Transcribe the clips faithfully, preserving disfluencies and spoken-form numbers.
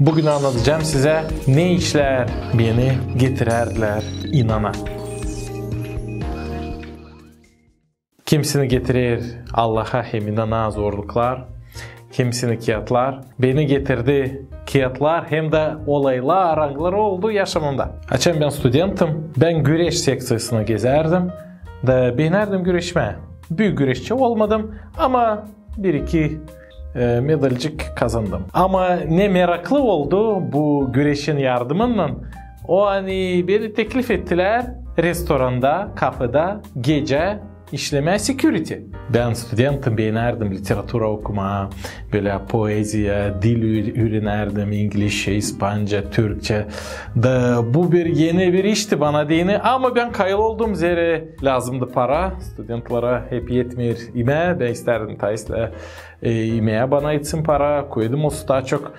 Büün annadacam sizä, ne işlär beni getirärdilär inana. Kimisini getirer Allaha hem inana zorluklar, kimisini kiyatlar. Beni getirdi kiyatlar hem dä olaylar, angıları oldu yaşamamda. Açan bän studentim, bän güreş sekţiyasını gezärdim da beenärdim güreşmää. Büük güreşçi olmadım, ama bir-iki e, medalcık kazandım. Ama ne meraklı oldu bu güreşin yardımınnan, o ani beni teklif ettilär restoranda, kafeda gecä işlemää security. Bän studentim, beenärdim literatura okumaa, bölä poeziya, dil ü-, üürenärdim, inglizçä, ispanca, türkçä. Da bu bir eni bir işti bana deyni, ama bän kayıl oldum, zerä lääzımdı para, studentlara hep etmeer imää, bän istärdim taa islää e, imeä bana etsin para, koydum o taa çok.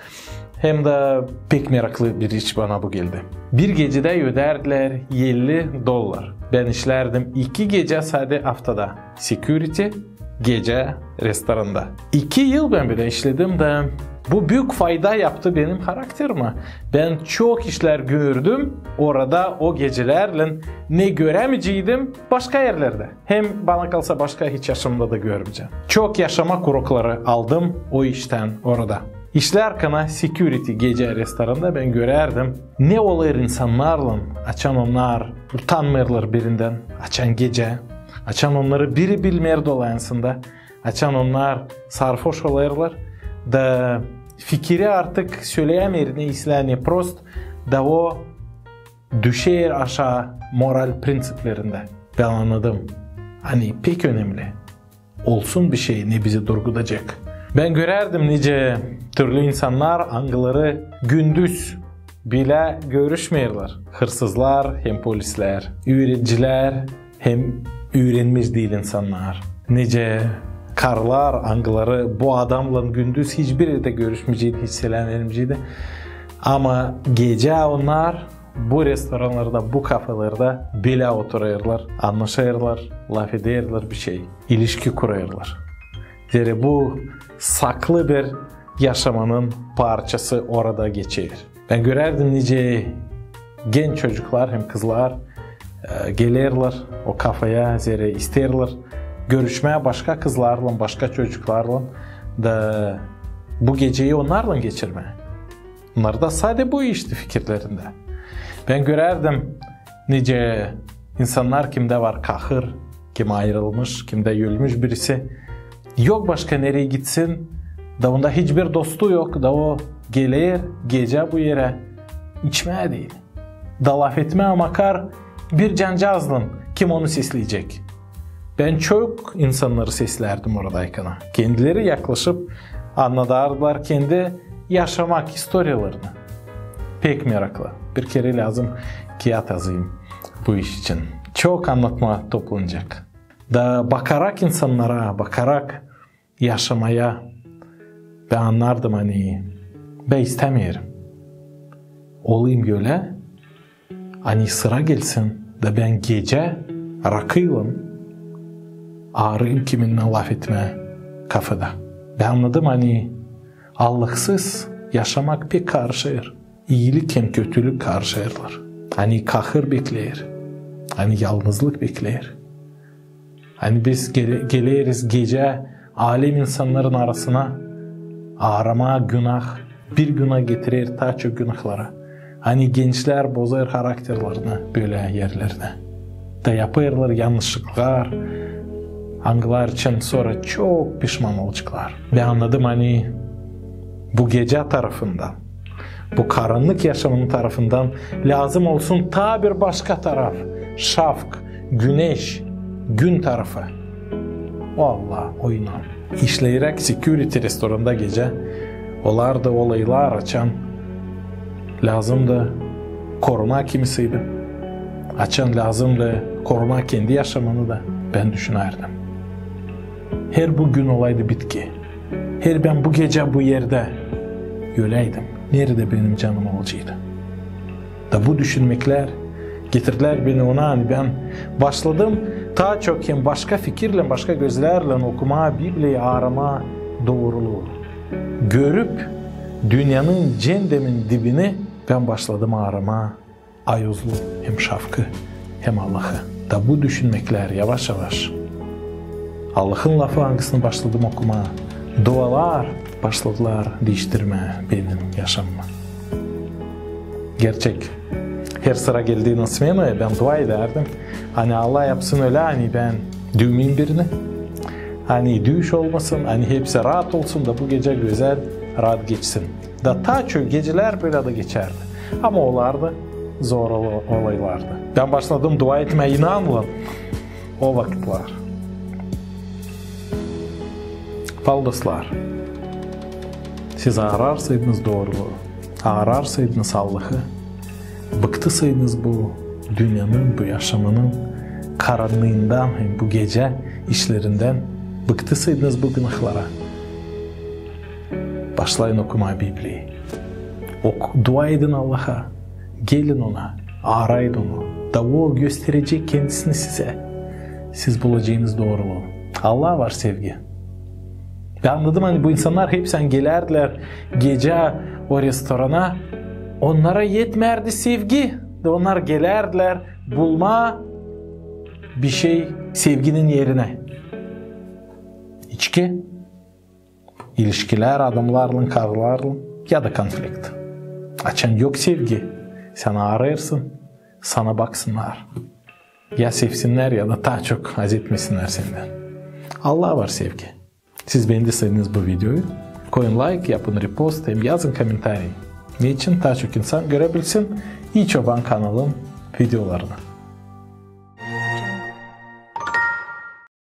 Hem dä pek meraklı bir iş bana bu geldi. Bir gecedä ödärdilär elli dollar. Bän işlärdim iki gecä sade aftada. Security, gecä restoranda. İki yıl bän bölä işledim da bu büük fayda yaptı benim harakterime. Bän çok işlär gördüm orada o gecelerlän, ne görämeyeceydim başka erlerdä. Hem bana kalsa başka hiç yaşamda da görmeyecäm. Çok yaşamak urokları aldım o iştän orada. İşlärkana security gecä restoranda bän görärdim, ne olêr insannarlan, açan onnar utanmêêrlar birindän, açan gecä, açan onnarı biri bilmeer dolaysında, açan onnar sarfoş olêrlar, da fikiri artık söleyämeer ne islää, ne prost, da o düşer aşaa moral prinţiplerindä. Bän annadım, ani pek önemli olsun bir şey, ne bizi durgudacek. Bän görärdim, nicä türlü insannar, angıları gündüz bilä görüşmeerlär. Hırsızlar hem polislär, üüreticilär hem üürenmiş diil insannar. Nicä karılar, angıları bu adamlan gündüz hiçbir erdä görüşmeyeceydi, hiç selâm vermeyeceydi. Ama gecä onnar bu restoranlarda, bu kafelerdä bilä oturêrlar, annaşêrlar, lafedêrlär bir şey, ilişki kurêrlar. Zerä bu saklı bir yaşamanın parçası orada geçer. Bän görärdim, nicä genç çocuklar hem kızlar, e, gelerlär o kafeya, zerä isteerlär görüşmää başka kızlarlan, başka çocuklarlan da bu geceyi onnarlan geçirmää. Onnarda sade bu işti fikirlerindä. Bän görärdim, nicä insannar, kimdä var kahır, kim ayırılmış, kimdä ölmüş birisi. Yok başka nereyi gitsin, da onda hiçbir dostu yok, da o geler gecä bu erä içmää deyni. Da lafetmää makar bir cancazlan, kim onu sesleyecek. Bän çok insannarı seslärdim oradaykana. Kendileri yaklaşıp annadardılar kendi yaşamak istoriyalarını. Pek meraklı. Bir kerä lääzım kiyat azayım bu iş için. Çok annatma toplanacek. Da bakarak insannara, bakarak yaşamaya, bän annardım, ani bän istämeerim olayım ölä, ani sıra gelsin da bän gecä rakıylan aarıyım kiminnän lafetmää kafeda. Bän annadım, ani Allahsız yaşamak pek karışêr. İilik hem kötülük karışêrlar. Ani kahır bekleer, ani yalnızlık bekleer. Ani biz gele-, geleriz gecä alem insannarın arasına, aaramaa günah, bir günah getirer taa çok günahlara. Ani gençlär bozêr harakterlerini bölä erlerdä. Da yapêrlar yannışlıklar, angılar için sora çok pişman olaceklar. Bän annadım, ani bu gecä tarafından, bu karannık yaşamanın tarafından lääzım olsun taa bir başka taraf. Şafk, güneş, gün tarafı. O Allah, o inan. İşleyeräk security restoranda gecä, olardı olaylar, açan lääzımdı korumaa kimisiydi, açan lääzımdı korumaa kendi yaşamanı da, bän düşünärdim. Her bu gün olaydı bitki. Her bän bu gecä bu erdä öläydim, neredä benim canım olaceydı? Da bu düşünmeklär getirdilär beni ona, ani bän başladım taa çok hem başka fikirlän, başka gözlärlän okumaa Bibliyayı, aaramaa dooruluu. Görüp, Dünnenin cendemin dibini bän başladım aaramaa ayuzlu hem şafkı, hem Allahı. Da bu düşünmeklär yavaş-yavaş Allahın lafı, angısını başladım okumaa, dualar başladılar diiştirmää benim yaşamımı. Gerçek, her sıra geldiinän smenaya bän dua edärdim, ani Allah yapsın ölä, ani bän düümeyin birini, ani düüş olmasın, ani hepsi raat olsun da bu gecä gözäl, raat geçsin. Da taa çok gecelär bölä da geçärdi. Ama olardı zor ola-, olaylardı. Bän başladım dua etmää inanın o vakıtlar. Paldoslar, siz aararsaydınız dooruluu, aararsaydınız Allahı, bıktısaydınız bu dünnenin, bu yaşamanın karannıından hem bu gecä işlerindän, bıktısaydınız bu günahlara, başlayın okumaa Bibliyayı. Ok-, dua edin Allaha, gelin Ona, aarayın Onu. Da O gösterecek Kendisini sizä. Siz bulacênız dooruluu. Allaa var sevgi. Bän annadım, ani bu insannar hepsi, ani gelärdilär gecä o restorana, onnara etmärdi sevgi. Da onnar gelärdilär bulmaa bişey sevginin erinä. İçki, ilişkilär adamnarlan, karılarlan ya da konflikt. Açan yok sevgi, sän aarêrsın, sana baksınnar. Ya sevsinnär, ya da taa çok azetmesinnär sendän. Allaa var sevgi. Siz beendiseydiniz bu videoyu, koyun layk, yapın repost hem yazın komentariy. Neçin taa çok insan görebilsin İi Çoban kanalın videolarını.